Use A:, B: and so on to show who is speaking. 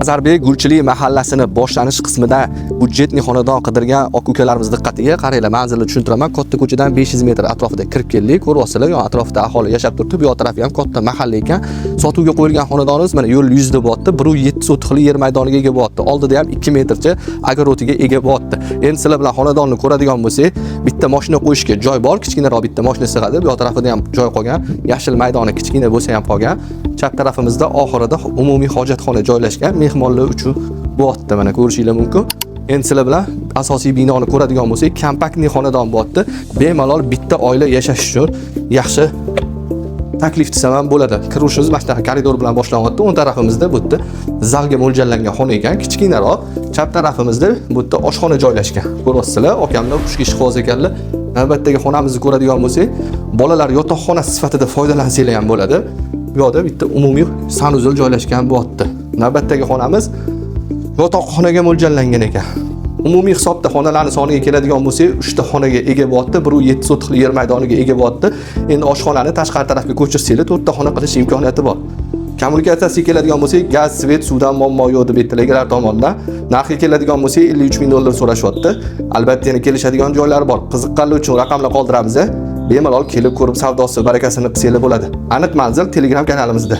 A: Nazarbek Gulchilik mahallasini boshlanish qismida бюджетный xonadon qidirgan aka ukalarimiz diqqatiga. Qaranglar, manzilni tushuntiraman. Katta ko'chadan 500 metr atrofida kirib keldik. Ko'ryapsizlar, yon atrofida aholi yashab turibdi. Bu yoq tarafi ham katta mahalla ekan. Sotuvga qo'yilgan xonadonimiz mana yo'l yuzida bo'lyapti. 1.7 sotixli yer maydoniga ega bo'lyapti. Oldida ham 2 metrcha огород iga ega bo'lyapti. Endi sizlar bilan xonadonni ko'radigan bo'lsak, bitta mashina qo'yishga joy bor, kichkinaroq bitta mashina sig'adi. Bu yoq tarafida ham joy qolgan. Yashil maydoni kichkina bo'lsa ham qolgan. Chap tarafimizda oxirida umumiy hojatxona joylashgan, mehmonlar uchun bo'lyapti. Mana, ko'rishinglar mumkin. Endi sizlar bilan asosiy binoni ko'radigan bo'lsak, компактный xonadon bo'lyapti. Bemalol bitta oila yashash uchun yaxshi taklif desam ham bo'ladi. Kirishimiz mana shunaqa koridor bilan boshlanyapti. O'ng tarafimizda bu yerda zalga mo'ljallangan xona ekan, kichkinaroq. Chap tarafimizda bu yerda oshxona joylashgan. Ko'ryapsizlar, akamlar pushka ishqiboz ekanlar. Navbatdagi xonamizni ko'radigan bo'lsak, bolalar yotoqxonasi sifatida foydalansanglar ham bo'ladi. Bu yoqda bitta umumiy санузел joylashgan bo'lyapti. Navbatdagi xonamiz yotoqxonaga mo'ljallangan ekan. Umumiy hisobda xonalarni soniga keladigan bo'lsak, 3 ta xonaga ega bo'lyapti, 1.7 sotixli yer maydoniga ega bo'lyapti. Endi oshxonani tashqari tarafga ko'chirsanglar, 4 ta xona qilish imkoniyati bor. Kommunikatsiyasiga keladigan bo'lsak, gaz, свет, suvdan muammo yo'q deb aytdilar egalar tomonidan. Narxiga keladigan bo'lsak, 53 ming dollar so'rashyapti. Albatta, yana kelishadigan joylari bor. Qiziqqanlar uchun raqamlar qoldiramiz. Bemalol kelib ko'rib, savdosi barakasini qilsanglar bo'ladi. Aniq manzil Telegram kanalimizda.